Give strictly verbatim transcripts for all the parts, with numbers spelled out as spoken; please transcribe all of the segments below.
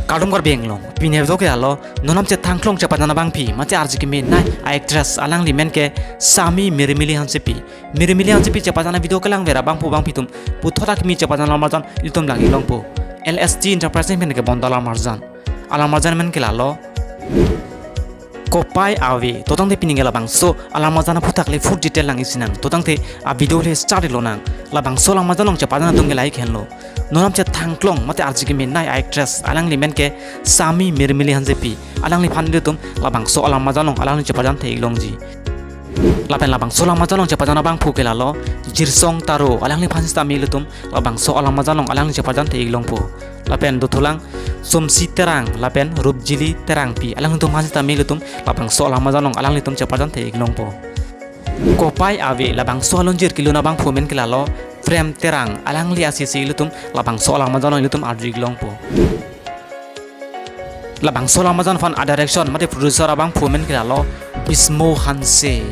Kardom Karbi Anglong, pini a-video ke lalo, non nam chethang klong chepajan abangpi, mate arje keme nei a-actress alangli men ke Sami Mirimili Hansepi. Mirimili Hansepi chepajan a-video kelangver abangphu abangphi atum, puthot akimi chepajan alam arjan ilitum lang-ik longpo. L S T Enterprise pen kebonta alam arjan. Alam arjan men ke lalo, Kopai Ave, to tangte pini ke labangso alam arjan aphuthak le full detail lang-ik sinang, to tangte a-video le start lonang, labangso alam arjan along chepajan atum ke lahei henlo. Non nam chethang klong mate arje keme nei a-actress alangli men ke Sami Mirimili Hansepi, alangliphan ilitum labangso alam arjan along alangli chepajan the-ik longji. Lapen labangso alam arjan along chepajan abangphu ke lalo, Jirsong Taro, alangliphan sitame ilitum labangso alam arjan along alangli chepajan the-ik longpo. Lapen dothulang, Somsi Terang lapen Rupjili Terangpi, alanglitum aphan sitame ilitum labangso alam arjan along alanglitum chepajan the-ik longpo. Kopai Ave, labangso alonjir kelun abangphu men ke lalo, Prem Terang, alangli asisi ilitum labangso alam arjan along ilitum arju-ik longpo. Labangso alam arjan aphan a-direction mate producer abangphu men ke lalo, Bismo Hanse.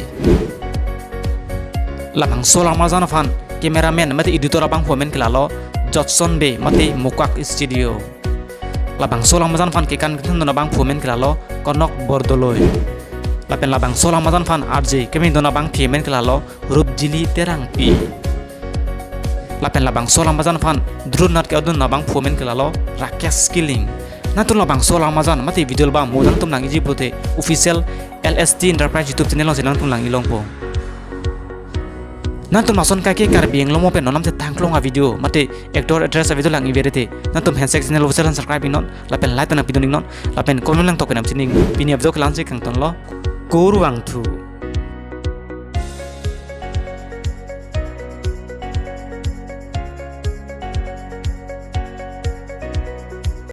Labangso alam arjan aphan cameraman mate editor abangphu men ke lalo, Judson Bey mate Mokak Studio. Labangso alam arjan aphan kekan kethendun abangphu men ke lalo, Konok Bordoloi. Lapen labangso alam arjan aphan arje kemedun abangphi men ke lalo, Rupjili Terangpi. Lapen labangso alam arjan aphan drone nat ke-odun abangphu men ke lalo, Rakesh Killing. Nangtum labangso alam arjan mate video album mo nangtum lang-ikji pulote official L S T Enterprise YouTube channel alongsi nangtum lang-ik longpo. Nangtum lason kaike Karbi Anglong mo pen non nam chethang klong a-video mate actor actress a-video lang-ik verete, nangtum handshake channel official aphan subscribe-iknon, lapen like ta nangpidun-iknon, lapen comment langtok pen nangchining. Pini a-video ke la-ansi kangtonlo. Kurvangthu.